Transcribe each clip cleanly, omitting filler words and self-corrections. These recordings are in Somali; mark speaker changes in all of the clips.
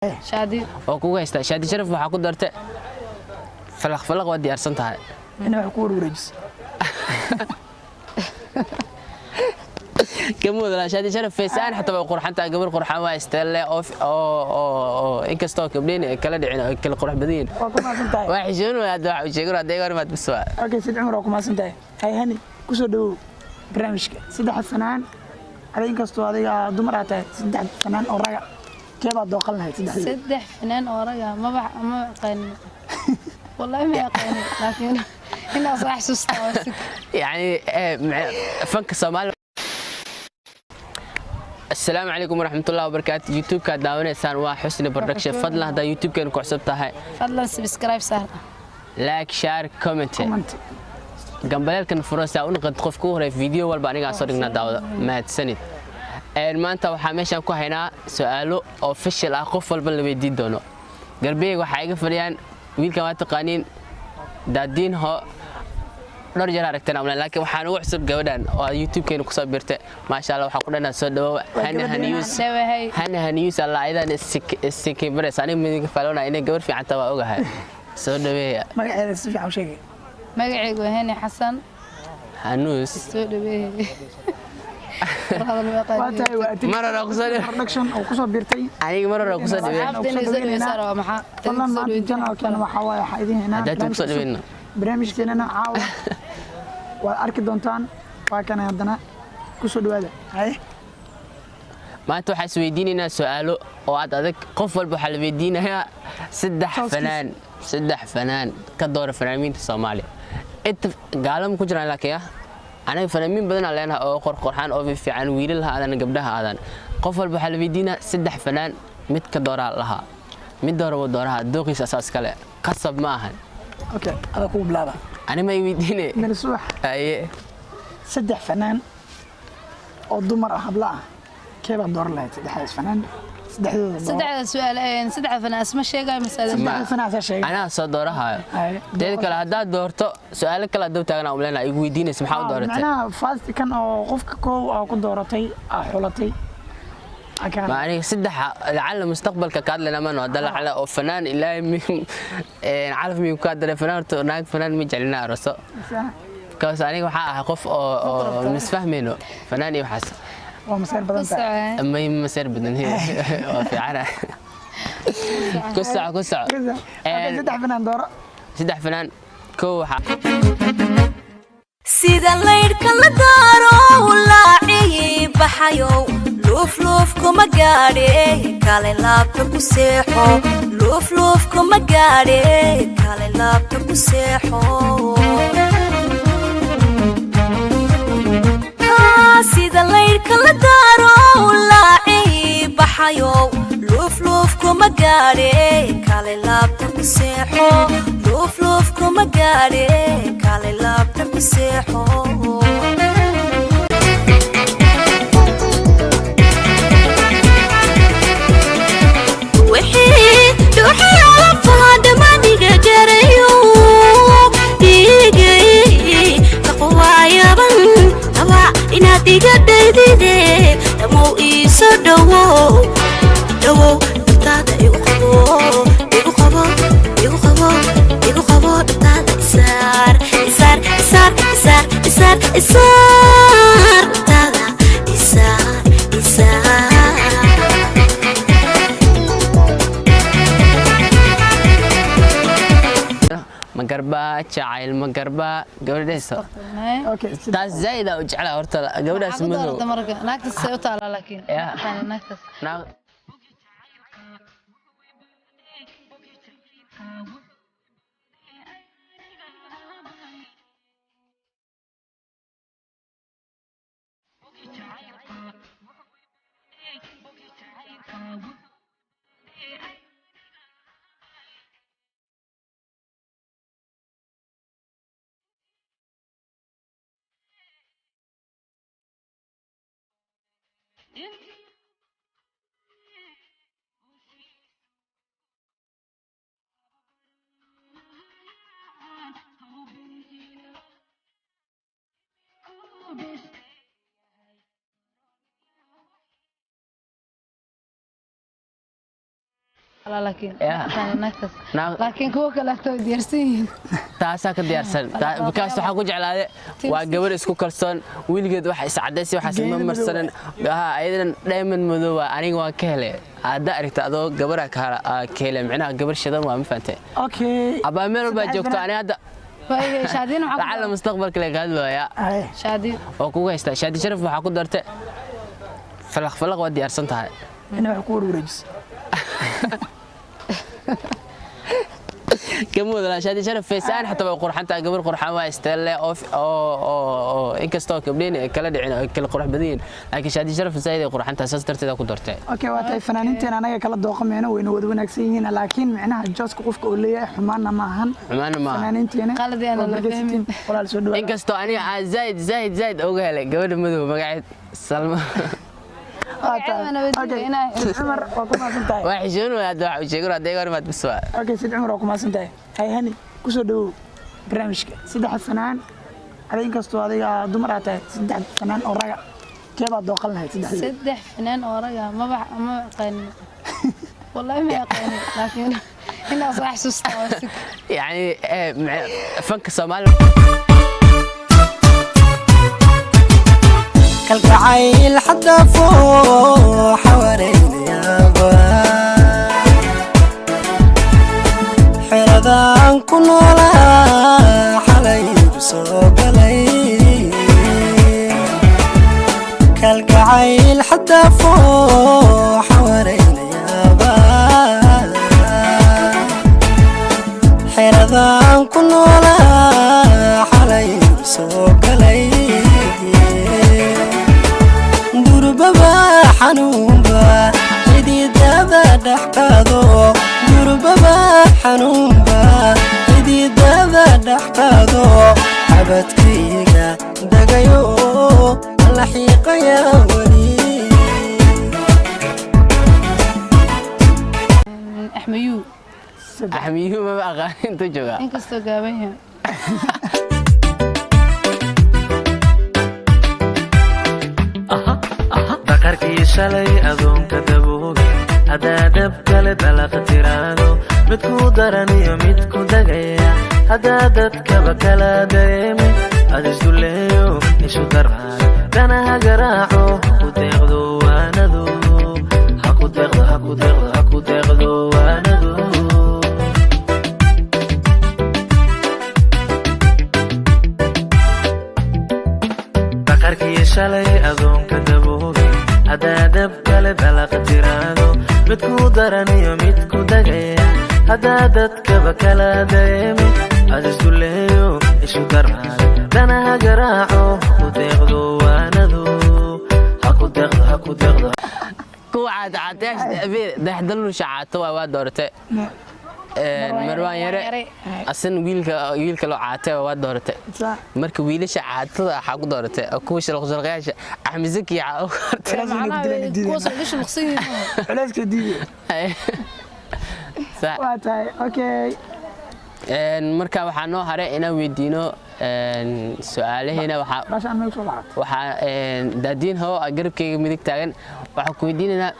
Speaker 1: Shaadi.
Speaker 2: Oo kugu haystaa Shaadi Sharaf, waxaa ku darta falaq falaq, waa diyaarsan tahay.
Speaker 3: Inay wax ku warwareejiso.
Speaker 2: Kama wadala Shaadi Sharaf faysaan, xataa way qurxan tahay, gabar qurxan waa isteelle oo oo inkastoo gabdheen ay kala dhicin oo ay kala qurux badan yihiin.
Speaker 3: Waa ku mahadsan tahay.
Speaker 2: Waa xishoon waa hadda waxa uu sheegay hadda iga hor imaad bis waa.
Speaker 3: Okay, Sid Cumar, waa ku mahadsan tahay. Hay Hani, kusoo dhawow barnaamijka. Saddex fanaan, adiga inkastoo adiga dumar aad tahay, saddex fanaan oo raga kee baad dooqan lahayd saddexdii?
Speaker 1: Saddex fanaan oo raga maba ma aqaanin, wallahi ma aqaanin, laakiin inaa soo xasuustaa waa sig.
Speaker 2: Yani fanka Soomaaliya. Asalaamu calaykum waraxmatullahi wabarakaatu. YouTube-kaad daawanaysaan waa Xusni Production. Fadlan haddaa YouTube-keena ku cusub tahay,
Speaker 1: fadlan subscribe saar,
Speaker 2: like, share, comment,
Speaker 3: comment,
Speaker 2: gambaleelkan furo si aa u noqoto qof ku horeey video walba anigaa soo dhignaa daawada. Mahadsanid. Maanta waxaa meeshaan ku haynaa su'aalo official ah, qof walba la weydiin doono. Galbeeg waxaa iga fadhiyaan wiilkan waa taqaaniin, Daadiinho, dhowr jeer aragteen amle, laakiin waxaan ugu cusub gabadhan oo aad YouTube-keena kusoo birtay. Maasha Allah, waxaan ku dhanaa soo dhawow Hani Haniyuus.
Speaker 1: Dhawahay.
Speaker 2: Hani Haniyuus alla ayadan isikii baraysa, aniga midinka faaloona inay gabar fiican tahay waa ogahay. Soo dhaweeya.
Speaker 3: Magaceeda si fiican u sheegay.
Speaker 1: Magacaygu waa Hani Xasan.
Speaker 2: Hanuus.
Speaker 1: Soo dhaweeyay. War hadal ma
Speaker 3: waa
Speaker 1: aqaanin.
Speaker 3: Tahay waa
Speaker 2: Mar hore kusoo
Speaker 3: Production oo kusoo biirtay.
Speaker 2: Aniga mar hore kusoo dhaweey.
Speaker 1: Asxaabta inay soo dhaweysaa rabaa, maxaa?
Speaker 3: Fadlan maanta channelkeena waxaa waaye waxaa idin haynaa
Speaker 2: Haddaad kusoo
Speaker 3: barnaamij cusub.
Speaker 2: dhaweyno.
Speaker 3: Barnaamijkeenana caawa waad arki doontaan, waa kana haddana kusoo dhawaada. Haye.
Speaker 2: Maanta waxaa isweydiinaynaa su'aalo oo aad adag. Qof walba waxaa la weydiinayaa saddex
Speaker 3: Sooskiis.
Speaker 2: fanaan, saddex fanaan ka doora fanaaniinta Soomaaliya. Inta gaalama ku jiraan, laakiin anaga fanaaniin badan aan leenahay oo qorqorxaan oo fiican, wiilal ha aadan, gabdhaha aadan. Qof walba waxaa la weydiinaa saddex fanaan mid ka dooraa lahaa, mid dooraba dooraha dooqiisa asaas kale, qasab ma ahan.
Speaker 3: Okay, adaa kugu bilaaba.
Speaker 2: Ani ma i weydiine.
Speaker 3: Mirsuux.
Speaker 2: Aye.
Speaker 3: Saddex fanaan oo dumar ah, habla ah, kee baad dooran lahayd saddexdaas fanaan, saddexdooda dooro?
Speaker 1: Saddexda su'aal, saddexda fanaan isma sheegayo mas'alada.
Speaker 3: Saddexda fanaan asaa sheegay.
Speaker 2: Anaa soo doorahayo.
Speaker 3: Aye.
Speaker 2: Teeda kale haddaad doorto su-aalo kale aad dab taagan umleena igu weydiinaysa maxaa u dooratay.
Speaker 3: Macnaha first kan oo qofka koow aa ku dooratay, aa xulatay, aa ka
Speaker 2: Ma aniga saddexa lacala mustaqbalka ka hadlayna mano, hadda lacala oo fanaan ilaahay calaf miyuu kaa daray fanaan. Horta naag fanaan ma jecelina aroso, because aniga waxaa ahay qof oo misfahmayno fanaan iyo waxaas.
Speaker 3: Waa maseer badan tahay.
Speaker 2: May maseer badan, waa fiicana. Ku soco, ku soco.
Speaker 3: Okay, saddex fanaan dooro.
Speaker 2: Saddex fanaan, kow waxaa
Speaker 4: Sida laydhka la daaro laacii baxayow, luufluuf kuma gaadhe, kale laabta ku seexo, luufluuf kuma gaadhe, kale laabta ku seexo. Sida laydhka la daaro laacii baxayow, luufluuf kuma gaadhe, kale laabta ku seexo, luufluuf kuma gaadhe, kale laabta ku seexo. Wixii dhuuxii alafaha dhammaaniga jarayo dhiigay kaqwaayaban raba inaad iga dhaydide, dhamow iiso dhowow, dhowow, dhabtaada igu qabo, igu qabo, igu qabo, igu qabo, dhabtaada isaar, isaar, isaar, isaar, isaar, isaar, dhabtaada isaar, isaar.
Speaker 2: Ma garbaa jacayl, ma garbaa gabadhayso.
Speaker 3: Okay.
Speaker 2: Taas zaaid aa u jeclaa horta gabadhaas.
Speaker 1: Maxaa ku
Speaker 2: madow
Speaker 1: doorata marka? Naagtaas say u taalaa laakiin?
Speaker 2: Yeah.
Speaker 1: Taqaana naagtaas? Laakiin
Speaker 2: Yeah.
Speaker 1: naagtaas
Speaker 2: Naag-
Speaker 1: laakiin kuwa kaleeto way diyaarsan yihiin.
Speaker 2: Taasaa ka diyaarsan. Because waxaan ku jeclaaday waa gabar isku kalsoon, weligeed wax iscadays waxaas ma
Speaker 3: Geeda madow.
Speaker 2: marsanan. Ha, ayadana diamond madow waa. Aniga waan ka helay. Haddaa aragta adoo gabaraa ka helay, micnaha gabar shidan waa, ma fahantay?
Speaker 3: Okay.
Speaker 2: Abaa, meel walbaa
Speaker 3: Saddex
Speaker 2: joogto
Speaker 3: fanaan.
Speaker 2: Aniga hadda
Speaker 1: Waayo, Shaadiin waxaa ku
Speaker 2: lacala mustaqbalka laga hadlaya.
Speaker 3: Ay,
Speaker 1: Shaadiin.
Speaker 2: Oo kugu haystaa Shaadi Sharaf, waxaa ku dartay falaq falaq, waa diyaarsan tahay.
Speaker 3: Inay wax ku warwareejiso.
Speaker 2: Kama wadala Shaadi Sharaf faysaan xataa way qurxan tahay, gabar qurxan waa, isteelle oo oo oo inkastoo gabdheen ay kala dhicin oo ay kala qurux badan yihiin, laakiin Shaadi Sharaf zaid ay qurxan tahay, saas darteed ku dartay.
Speaker 3: Okay, waa tahay. Fanaaniinteena anaga kala dooqamayno, wayna wada wanaagsan yihiin, laakiin micnaha jooska qofka uu leeyahay xumaanna ma ahan.
Speaker 2: Xumaanna ma ahan.
Speaker 3: Fanaaniinteena
Speaker 1: Qalad yaana
Speaker 3: waa
Speaker 1: la
Speaker 3: barkaysatiin.
Speaker 1: fahmin.
Speaker 3: Walaal, soo dhawaada.
Speaker 2: Inkastoo aniga aan zaid zaid zaid uga helay gabadha madow, magaceed Salma.
Speaker 3: Waa tahay.
Speaker 1: Magaceeda waa
Speaker 3: Okay,
Speaker 1: inaa-
Speaker 3: Sid Cumar, waa ku mahadsan tahay.
Speaker 2: Waa xishoon waa hadda wax u sheegin hadda iga hormaad bis waa.
Speaker 3: Okay, Sid Cumar, waa ku mahadsan tahay. Hay, Hani, kusoo dhawow barnaamijka. Saddex fanaan, adiga inkastoo adiga dumar aad tahay, saddex fanaan oo raga keebaa dooqan lahayd saddexdii?
Speaker 1: Saddex fanaan oo raga maba ma aqaanin, wallahi ma aqaanin, laakiin inaa soo xasuustaa waa sig.
Speaker 2: Yacni fanka Soomaaliya.
Speaker 5: Kalgacayl xadaafo xawareynayaaba xeradaan ku noolaa xalay igu soo galay. Kalgacayl xadaafo xawareynayaaba xeradaan ku noolaa xalay igu soo galay. Durbaba xanuunba xididada dhex qaado, durbaba xanuunba xididada dhex qaado, xabadkayga dagayo la xiiqaya weli.
Speaker 1: Axmayuu.
Speaker 2: Axmiyuhu maba aqaan intuu joogaa.
Speaker 1: Inkastoo gaaban yahay.
Speaker 6: Baqarkii shalay adoonka dabooge haddaa dhab kale dalaqa tiraado, mid ku daran iyo mid ku dagaya, haddaa dadkaba kala dareeme, ad isduleeyo isu daraayo, danaha garaaco, ku deeqdo waanadu, ha ku deeqdo, ha ku deeqdo, ha ku deeqdo waanadu. Baqarkii shalay adoonka dabooge haddaa dhab kale dalaqa tiraado, mid ku daran iyo mid ku dagaya, haddaa dadkaba kala dareeme, ad isduleeyo isu daraayo, danaha garaaco, ku deeqdo waanadu, ha ku deeqdo, ha ku deeqdo.
Speaker 2: Kuwa caatacaatayaasha dayaxdaluusha caato waa dooratay. Marwaan Yare asan wiilka loo caatay waa dooratay. Marka wiilasha caatada waxaa ku dooratay oo kuwa shalqshalqayaasha Axmed Zaki waxaa u dooratay.
Speaker 1: Kuwaas oo isha luqsan yihiin.
Speaker 3: Culayska diiday.
Speaker 2: Sax.
Speaker 3: Waa tahay, okay.
Speaker 2: Marka waxaa noo haray inaan weydiino su-aalaheena waxaa
Speaker 3: Baashaan meel soo lacag.
Speaker 2: Waxaa daadiin hoo garabkayga midig taagan, waxaan ku weydiinaynaa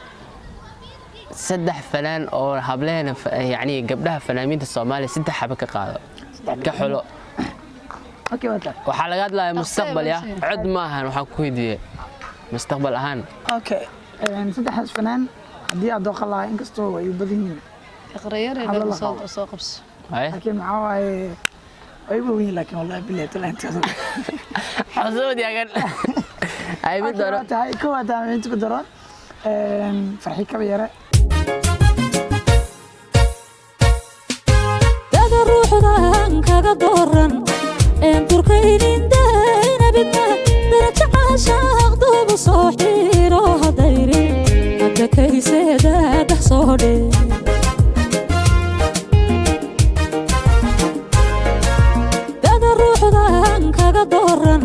Speaker 2: saddex fanaan oo hableena, yacni gabdhaha fanaaniinta Soomaaliya, saddex xaba ka qaado, ka xulo.
Speaker 3: Okay, waa tahay.
Speaker 2: Waxaa laga hadlayaa mustaqbal ya cod maahan, waxaan ku weydiiyey mustaqbal ahaan.
Speaker 3: Okay, saddexdaas fanaan haddii aad dooqan lahaa, inkastoo ay u badan yihiin.
Speaker 1: Iqrayare.
Speaker 3: Hablo la
Speaker 1: soo
Speaker 3: qabo.
Speaker 1: Soo qabso.
Speaker 2: Haye.
Speaker 3: Laakiin maxaa waaye, way u badan yihiin, laakiin wallahi billahi taala intaas.
Speaker 2: Xusuud yaagan ay mid
Speaker 3: Okay,
Speaker 2: dooro.
Speaker 3: Waa tahay, kow haddaan inta ku daro Farxi Kaba Yare.
Speaker 7: Dada ruuxdan kaga dooran een durkaynin dayna bidna darajo caashaaq duubu soo xiro hadayrin hadda kayseeda dah soo dhe. Dada ruuxdan kaga dooran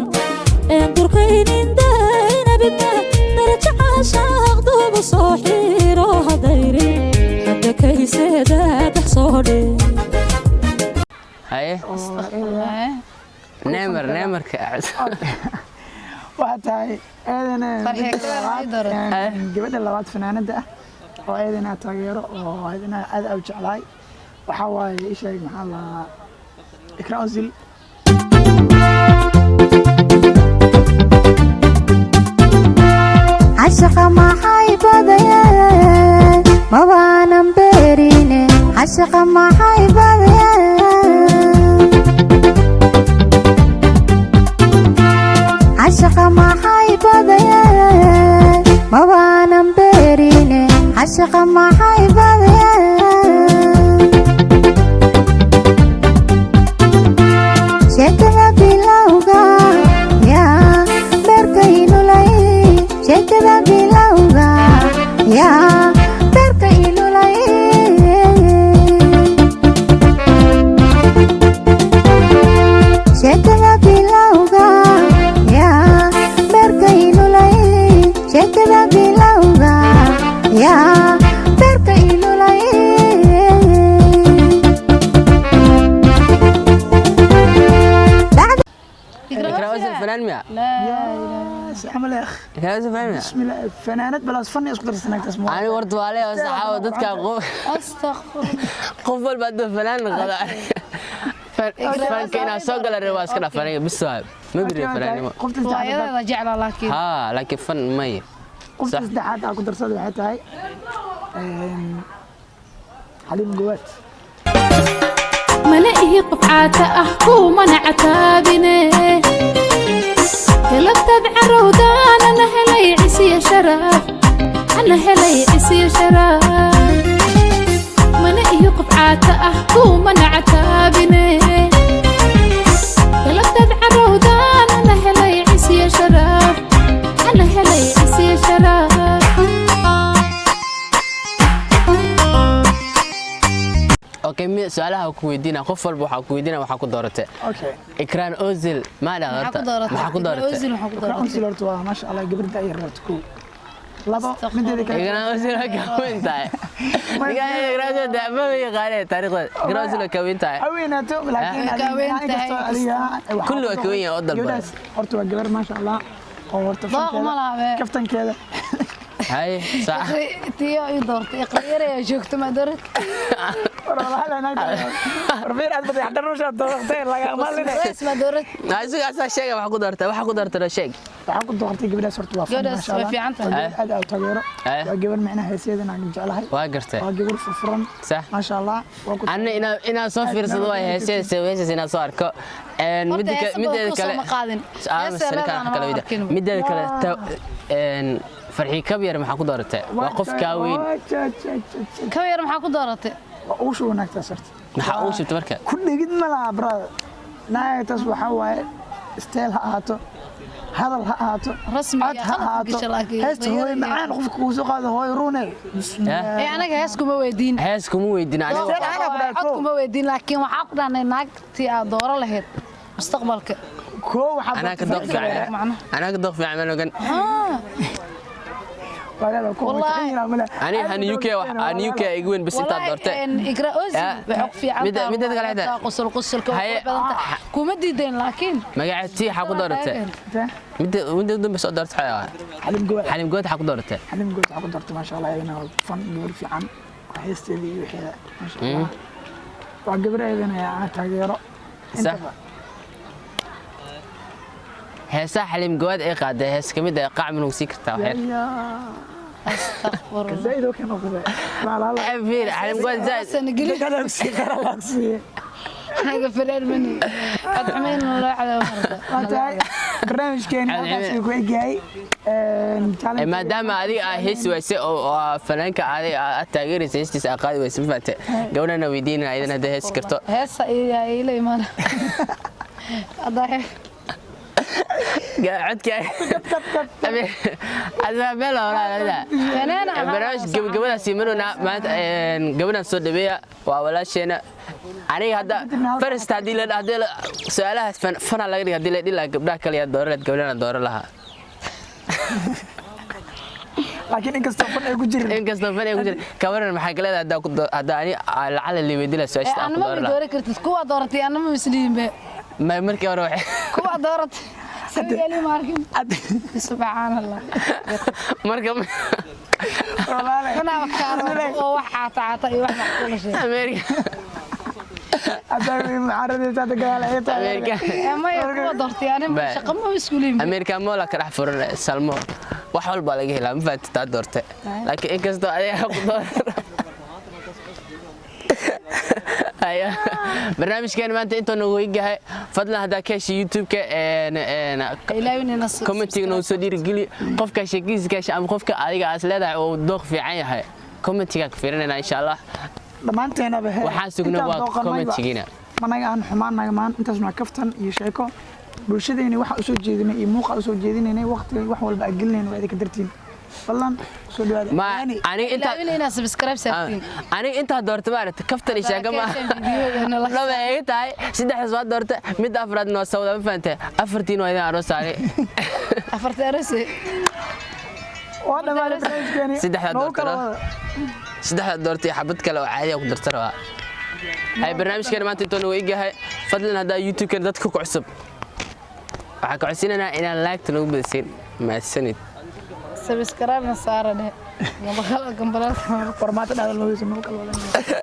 Speaker 7: een durkaynin dayna bidna darajo caashaaq duubu soo xiro hadayrin hadda kayseeda dah soo dhe.
Speaker 2: Haye.
Speaker 1: Haye.
Speaker 2: Neemar neemarka.
Speaker 3: Waa tahay, eedana
Speaker 1: Farxi
Speaker 3: midda
Speaker 1: Kaba Yare
Speaker 3: labaad,
Speaker 1: dooran.
Speaker 3: Gabadha labaad fanaanada ah. Oo ayadana taageero oo ayadana aad u jeclahay waxaa waaye, ii sheeg, maxaa la lahaa, Ikra Ozil.
Speaker 8: Cashaqa maxay badayeen? Mabaanan beerine, cashaqa maxay badayeen? Cashaqa maxay badayeen? Mabaanan beerine, cashaqa maxay badayeen? Sheekada bilowga yaa beerka ilulay, sheekada bilowga yaa beerka ilulay. Sheekada bilowga yaa beerka ilulay, sheekada bilowga yaa beerka ilulay.
Speaker 2: Ikra Ozil fanaan miya?
Speaker 1: Laa.
Speaker 3: Camal akh.
Speaker 2: Ikra Ozil fanaan miya?
Speaker 3: Bismillah, fanaanad balaas fanni isku darsan naagtaas ma
Speaker 2: Aniga horta waa leeyahay saxaabo dadka qof
Speaker 1: Astaqfir.
Speaker 2: Qof walba hadduu fanaan noqdo, fanka inaa soo gala rabo, waa iska dhaaf. Aniga bis waay, ma biriyo fanaannimo.
Speaker 3: Qofta saddexaad.
Speaker 1: Waayadeeda jeclaa laakiin.
Speaker 2: Haa, laakiin fan may.
Speaker 3: Qofta
Speaker 2: Sax.
Speaker 3: saddexaad aa ku darsaday waxay tahay Xaliim Gowaad.
Speaker 9: Mana ihi qof caata ah, kuumana cataabine. Galabtaad carowdaan ana helay cisiya sharaf, ana helay cisiya sharaf. Mana ihi qof caata ah, kuumana cataabine. Galabtaad carowdaan ana helay cisiya sharaf, ana helay cisiya sharaf.
Speaker 2: Okay, mi su'aalaha ku weydiina, qof walba waxaa ku weydiina waxaa ku dooratay.
Speaker 3: Okay.
Speaker 2: Ikraan Ozil maa dhaha?
Speaker 1: Maxaa
Speaker 2: Horta
Speaker 1: ku dooratay?
Speaker 2: maxaa ku dooratay?
Speaker 1: Ozil maxaa ku
Speaker 3: Ikra
Speaker 1: dooratay?
Speaker 3: Ozil horta waa maasha Allah, gabar da yar horta, kow, labo, mideeda kale.
Speaker 2: Ikraan Ozil waa ka weyn tahay. Ninkaan Ikraan Ozil dee ma yaqaanee taariikhda. Ikraan Ozil waa ka weyn tahay.
Speaker 3: Ha weynaato, laakiin
Speaker 1: Way ka weyn tahay.
Speaker 3: inkastoo adiga waxaa
Speaker 2: Kulli waa
Speaker 3: ku
Speaker 2: ka weyn yahay oo dalbada.
Speaker 3: Gabadhaas horta waa gabar maasha Allah oo horta
Speaker 1: Dooq ma laha be.
Speaker 3: kaftankeeda.
Speaker 2: Hay, sax.
Speaker 1: Tiyo ii doortay, iqriyaraya joogto ma doorat.
Speaker 3: War walaal, naagta war fiir, aad baday xadar rusha doortay laga malina.
Speaker 1: Wes ma doorat.
Speaker 2: Isaga asaa sheega waxaa ku dooratay, waxaa ku dooratay sheeg.
Speaker 3: Waxaan ku doortay gabadhaas horta waa fan,
Speaker 1: Gabadhaas
Speaker 3: maasha
Speaker 1: way
Speaker 3: Allah.
Speaker 1: fiican tahay.
Speaker 3: Waa gabadh aad u taageero. Waa gabar micnaha heeseedana aan jeclahay.
Speaker 2: Waa gartay.
Speaker 3: Waa gabar furfuran.
Speaker 2: Sax.
Speaker 3: Maasha Allah, waa ku
Speaker 2: Anna inaa soo fiirsado waa heesees inaa soo arko.
Speaker 1: Horta
Speaker 2: Midda
Speaker 1: heese badan
Speaker 2: mideeda
Speaker 1: ku soo
Speaker 2: kale
Speaker 1: ma qaadin.
Speaker 2: Ah,
Speaker 1: Heese
Speaker 2: mas'ala
Speaker 1: leedahay
Speaker 2: kale
Speaker 1: ma
Speaker 2: weydiin.
Speaker 1: arkin.
Speaker 2: Mideeda kale Farxii Kabyar maxaa ku dooratay? Waa qof kaa weyn.
Speaker 1: Ka yar maxaa ku dooratay?
Speaker 3: Waa ugu shuba naagtaas horta.
Speaker 2: Maxaa ugu shubtay marka?
Speaker 3: Ku dhigid ma laha, brother. Naagtaas waxaa waaye, style ha ahaato, hadal ha ahaato,
Speaker 1: Rasmi
Speaker 3: cod
Speaker 1: iyo
Speaker 3: ha
Speaker 1: qalad
Speaker 3: ahaato,
Speaker 1: gasho laakiin
Speaker 3: heesta hooyo macaan qofka kugu soo qaado, hooyo rune.
Speaker 1: Ee anaga hees kuma weydiin.
Speaker 2: Hees kuma weydiin aniga.
Speaker 3: Style anaa ku dhahay,
Speaker 1: Cod
Speaker 3: kow.
Speaker 1: kuma weydiin, laakiin waxaa ku dhahnay naagtii aad dooro lahayd mustaqbalka.
Speaker 3: Koo waxaa
Speaker 2: Anaa ka
Speaker 3: doortay
Speaker 2: dooq
Speaker 3: Farxii
Speaker 2: fiican.
Speaker 1: Macnaha.
Speaker 2: Anaa ka dooq fiican ma ogan.
Speaker 3: Walaal, koo
Speaker 1: Wallahi.
Speaker 2: Ani han UK wax han UK igu weyn bas intaad doortay.
Speaker 1: Igra Ozil waxay ku fiican tahay.
Speaker 2: Mideeda kale xitaa.
Speaker 1: Qosol qosolka way badan tahay. Kuma diideen laakiin.
Speaker 2: Magaca tii xaa ku dooratay? Midda ugu dambaysa oo dooratay waxay ahayd.
Speaker 3: Xalim Gowaad.
Speaker 2: Xalim Gowaad xaa ku dooratay?
Speaker 3: Xalim Gowaad waxaa ku doortay, maasha Allah, iyadana waa fan, gabar fiican, waa heesteeda iyo wixeeda, maasha Allah, waa gabar iyadana aan taageero
Speaker 2: Sax.
Speaker 3: intaba.
Speaker 2: Heesaha Xalim Gowaad ay qaaday hees ka mid ah qaac ma nagu sii kartaa wax yar?
Speaker 1: Astaqfirullah.
Speaker 3: Zaid oo kan noqday walaal.
Speaker 2: Fiir, Xalim Gowaad zaid.
Speaker 1: Sana gelin. Anaga fareen mani. Cod xumayn loo cadaabo marka.
Speaker 3: Waa tahay, barnaamijkeeni halkaas ayuu ku egyahay.
Speaker 2: Maadaama adiga aa heesi waysay oo fanaanka adiga aad taageeraysa heestiisa aa qaadi waysay, ma fahamtay? Gabadhana weydiinana ayadana hadday heesi karto.
Speaker 1: Heesa iyo ila imaan. Hadda
Speaker 2: Codka admaa meel horaa.
Speaker 1: Fanaan ahaa.
Speaker 2: Barnaamij gabagabadaas imanona maanta gabadhan soo dhaweeya, waa walaasheena. Aniga hadda farista haddii la haddii su-aalahaas fanaa laga dhiga, haddii la dhihi lahaa gabdhaha kale yaa dooran lahayd, gabdhana dooran lahaa.
Speaker 3: Laakiin inkastoo fan ay ku jirin.
Speaker 2: Inkastoo fan ay ku jirin, kabaran maxaa ka leedahay haddaa ku haddaa ani lacala la weydiin lahaa su-aasha aan ku
Speaker 1: Anama
Speaker 2: dooran
Speaker 1: ma
Speaker 2: lahaa?
Speaker 1: dooran kartid kuwa dooratay, anama misliin be.
Speaker 2: Markii hore waxay
Speaker 1: Kuwa dooratay. Weli ma arkin, subxaan Allah.
Speaker 2: Marka
Speaker 1: Kanaa kaaro oo wax caata caata iyo wax macquul shay.
Speaker 2: America. America.
Speaker 1: Maya, kuwa doortay ani shaqo ma iskuuliin.
Speaker 2: America moola ka dhex furan Salmo, wax walba laga helaa. Ma fahanti taa doorte, laakiin inkastoo adiga ku door. Haya, barnaamijkeena maanta intuu noogu egyahay. Fadlan haddaa ka heshay YouTube-ka
Speaker 1: Ilaawin.
Speaker 2: Commentiga noogu soo dhiirigeli qofka sheekiisa ka heshay ama qofka adiga aas leedahay oo dooq fiican yahay. Commentiga ka fiirinayna, insha Allah.
Speaker 3: Dhammaanteenaba he.
Speaker 2: Waxaan sugnay
Speaker 3: intaan
Speaker 2: waa
Speaker 3: dooqanayba,
Speaker 2: commentigiina.
Speaker 3: Managa aan xumaan nagamaan, intaas waa kaftan iyo sheeko. Bulshadeeni waxa usoo jeedinay iyo muuqa usoo jeedinaynay, waqtiga wax walba aan gelinayna waa idinka dartiin. Fadlan kusoo dhawaada.
Speaker 2: Ma
Speaker 3: Yani,
Speaker 2: aniga intaa
Speaker 1: Ilaawin inaa subscribe saartiin.
Speaker 2: Aniga intaa doorta maaragta kaftan iyo sheeko ma
Speaker 1: Videoga like.
Speaker 2: Laba ay tahay, saddexdaas waa doorta, midda afraadna waa sawda. Ma fahantay? Afartiin waa idin aroosaaray.
Speaker 1: Afarta arose.
Speaker 3: Waa dhamaaday barnaamijkeeni.
Speaker 2: Saddexdaa
Speaker 3: Noogu kala
Speaker 2: doortana.
Speaker 3: wada.
Speaker 2: Saddexda doorta iyo xabad kale oo caadi ah ku darta rabaa. Hay, barnaamijkeena maanta intuu nagu egyahay. Fadlan haddaa YouTube-keena dadka ku cusub, waxaan ka codsinaynaa inaan like-ta nagu badisiin. Mahadsanid.
Speaker 1: Subscribe na saara dheh. Gambalaalka.
Speaker 3: Warmaata dhadal ma weyso, noogu kala wada.